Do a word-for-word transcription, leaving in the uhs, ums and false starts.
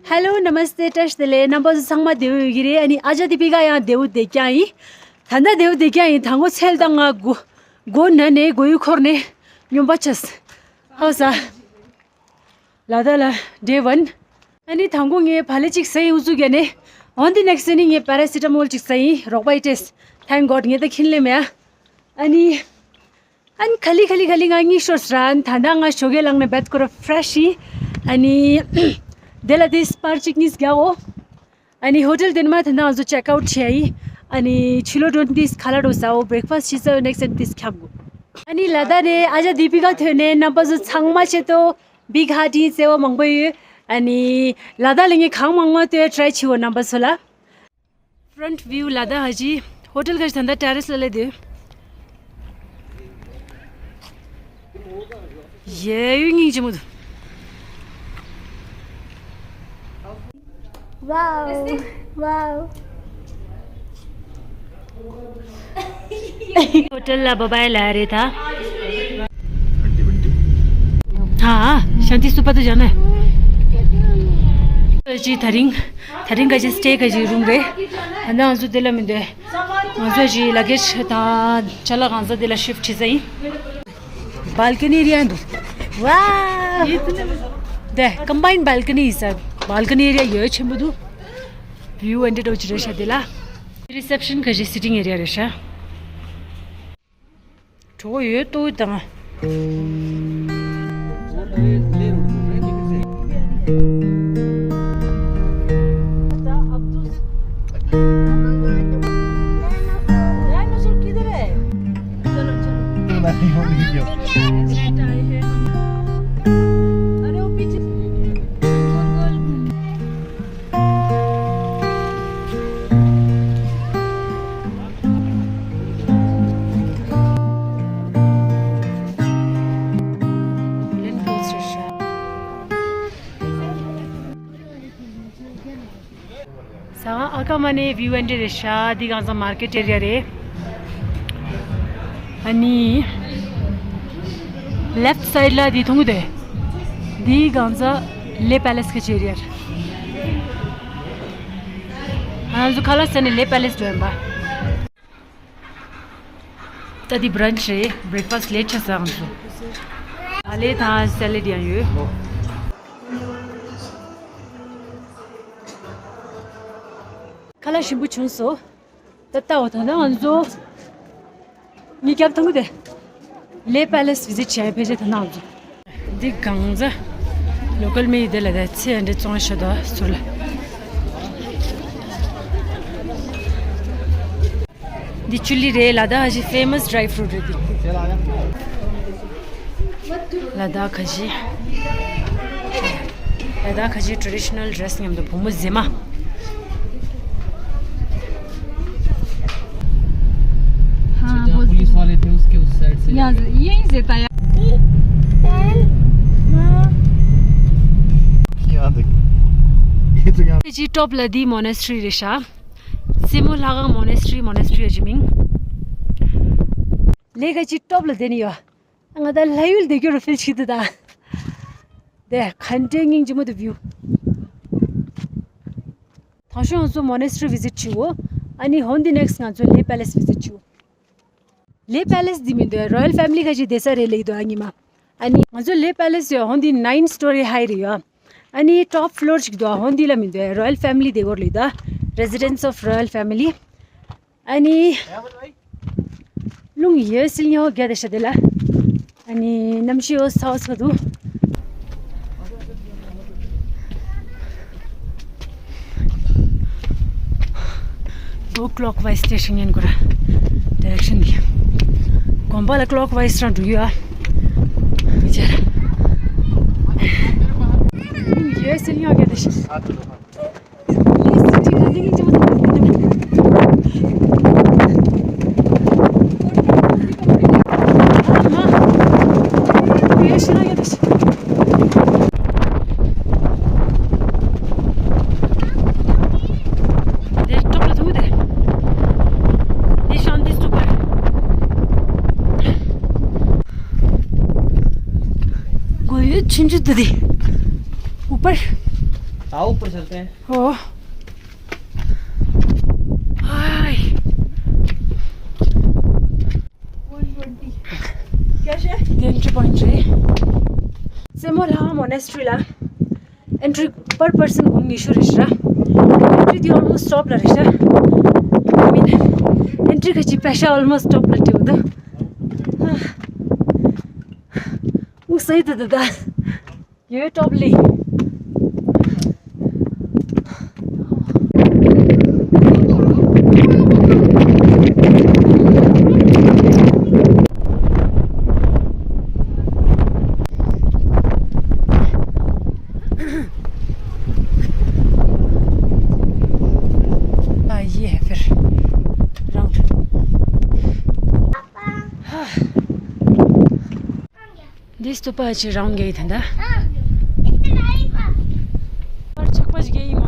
Hello, Namaste, བཀྲ་ཤིས་བདེ་ལེགས། རྣམ་པ་ཚོ་ཚང་མ་བདེ་པོ་ཡོད་ཀྱི་རེད། ཨ་ནི་ཨ་ཅག་དེ་པི་ཀ་ཡང་བདེ་པོ་བསྡད་ཀྱང་ཡིན། ད་ལྟ་བདེ་པོ་བསྡད་ཀྱང་ཡིན། དང་པོ་ཚལ་དང་ང་མགོ་མགོ་ན་ནས་མགོ་ཡུ་འཁོར་ནས་སྨྱོན་པ་ཆགས། ཧའོ་ས། ལ་དྭགས་ལ་day one། ཨ་ནི་དང་པོ་ངས་བག་ལེབ་གཅིག་ཟ་ཡིན། ཨུ་ཚུགས་བརྒྱབ་ནས། On the next day ནི་ངས་paracetamol གཅིག་ཟ་ཡིན། རོགས་པ་ཡིས་སྤྲད། Thank God ངས་ད་འཁྱེར་སླེབས་མེད། ཨ་ནི། ཨ་ནི་ག་ལེ་ག་ལེ་ག་ལེ་ང་གཉིད་ཤོར་སོང་ར། ཨ་ནི་ད་ལྟ་ང་ཞོགས་ཀས་ལངས་ནས་བེད་ཁོ་ར་fresh ཡིན། ཨ་ནི་དེ་ལ་དེ་སྤར་གཅིག་གཉིས་རྒྱག་འོ། ཨ་ནི་ཧོ་ཊེལ་དེ་ནས་མར་ད་ལྟ་ང་ཚོ་check out བྱས་ཡིན། ཨ་ནི་ཕྱི་ལོགས་འགྲོ་དུས་ཁ་ལག་འདྲ་བོ་ཟ་འོ། breakfast བྱས་ཚར་next time དེ་འཁྱམ་དགོས། ཨ་ནི་ལ་དྭགས་ནས་ཨ་ཅག་དེ་པི་ཀ་ཐོན་ནས་རྣམ་པ་ཚོ་ཚང་མ་ཆེད་དུ་big heart ཡིན། བརྩེ་བ་མང་པོ་ཡོད། ཨ་ནི་ལ་དྭགས་ལ་ངས་གང་མང་མང་སྟོན་try བྱེད་འོ་རྣམ་པ་ཚོ་ལ། Front view ལ་དྭགས་ཧ་ཅི། ཧོ་ཊེལ་ཁ་ཤས་ད་ལྟ་terrace ལ་སླེབས་འདུག་ཡེ་ཡུལ་སྙིང་རྗེ་མོ་འདུག Wow, wow. ཧོ་ཊེལ་ལ་bye bye ལབ་རེད་ད། ཨ་ཨ། ཤཱན་ཏི་སྟུ་པ་དུ་ཇཱ་ན་ཧེ། ཅི་དེ་རིང་དེ་རིང་ག་ཅི་stay ག་ཅི་room རེད། ཨ་ནི་ང་ཚོ་དེ་ལ་མི་འདོད། ང་ཚོ་ཅི་luggage དང་ཅ་ལག་གང་ཚང་དེ་ལ་shift བྱེད་ས་ཡིན། Balcony area འདུག Wow. དེ་combined balcony ཡིན་ས། Balcony area ཡོད་ཆེན་པོ་འདུག View འདི་འདྲ་ཅིག་རེད་ཤག་དེ་ལ། Reception ག་ཅི་sitting area རེད་ཤག་གྲོགས་ཡོད་ཏོ་དང་། ཟ་ཁང་ཨ་ཀ་མ་ནི་view འདི་རེད་ཤག་འདི་གང་ཟག་market area རེད། ཨ་ནི་left side ལ་འདི་མཐོང་གི་འདུག་འདི་གང་ཟག་Le Palace གི་ཆེད་རེད། ང་ཚོ་ཁ་ལག་ཟ་ནས་Le Palace འགྲོ་ཡིན་པ། ད་འདི་brunch རེད། breakfast late ཆགས་ས་ང་ཚོ། ཨ་ལེ་དང་salad ཡང་ཡོད། ཁ་ལག་ཞིམ་པོ་བྱུང་སོང་། ད་ལྟ་འོ་ད་ནང་ང་ཚོ་གཉིས་རྒྱབ་ཐང་གི་དེ་Le Palace visit བྱས། ཕལ་ཆེར་ད་ནང་ང་ཚོ། འདི་གང་ཟག་local མི་ཡི་དེ་ལ་དེ་ཚེ་འདྲེ་བཙོང་ཤོད་དོ་ཟུར་ལ། འདི་ཅུ་ལི་རེད། ལ་དྭགས་ཧ་ཅི་famous dry fruit རེད་འདི། ལ་དྭགས་ཁ་ཤས། ལ་དྭགས་ཁ་ཤས་traditional dress མཉམ་དུ་བུ་མོ་གཟེ་མ། हाँ, पुलिस वाले थे उसके उस साइड से। यहाँ से, यहीं से था यार। यहाँ देख। ये तो यहाँ ཅི་top ལ་འདི་monastery རེད་ཤག་སྲས་མོ་ལྷ་ཁང་monastery, monastery ཡ་ཅི་མིང་། ལས་ཀ་ཅི་top ལ་དེ་ནི་ཡོད། ང་ད་ལྷ་ཡུལ་བསྡད་རྒྱུ་རུ་feel བྱེད་འདུག་ད། དེ་ག་འདྲའི་སྙིང་རྗེ་མོ་འདུག view། དང་ཤོས་ང་ཚོ་monastery visit བྱེད་འོ། ཨ་ནི་on the next ང་ཚོ་Le Palace visit བྱེད་འོ། Le Palace འདི་མི་འདུག royal family ཁ་ཅིག་བསྡད་ས་རེད་ལབ་འདུག་ཨ་ཉི་མ། ཨ་ནི་ང་ཚོ་Le Palace ཡོད་འོ་འདི་nine story high རེད་ཡོད། ཨ་ནི་top floor ཅིག་འདུག་འོ་འདི་ལ་མི་འདུག royal family བསྡད་སྐོར་ལབ་འདུག residence of royal family། ཨ་ནི། རླུང་ཡོད་སིལ་ཉོ་རྒྱ་དེ་ཤ་དེ་ལ། ཨ་ནི་གནམ་གཤིས་འོ་ཚ་བ་ཚ་འདུག Go clockwise སྟེ་ཡིན་དགོས་ར། direction འདི། དགོན་པ་ལ་clockwise རང་འགྲོ་ཡོད་ཨ། ཅེ། རླུང་ཡོད་སིལ་ཉོ་རྒྱ་དེ་ཤ། ऊपर। आओ, ऊपर चलते हैं। हो। हाय। क्या है? Entry point रे। सेमोला मोनेस्ट्री ला। Entry per person kum issue རེད་ཤག Entry དེ་almost top ལ་རེད་ཤག I mean, entry ག་ཅི་པེ་ཤ་almost top ལ་ཏེ་འདུག་ཨུ་སེ་ཏེ་ཏེ་ད་ཡོད་top ལི། ཨ་ཡེ་ཧེ་ཕེར་རང་། འདི་སྟུ་པ་ཅི་རང་གི་ཐན་ད། པར་ཆག་པ་ཞིག་ཡིན་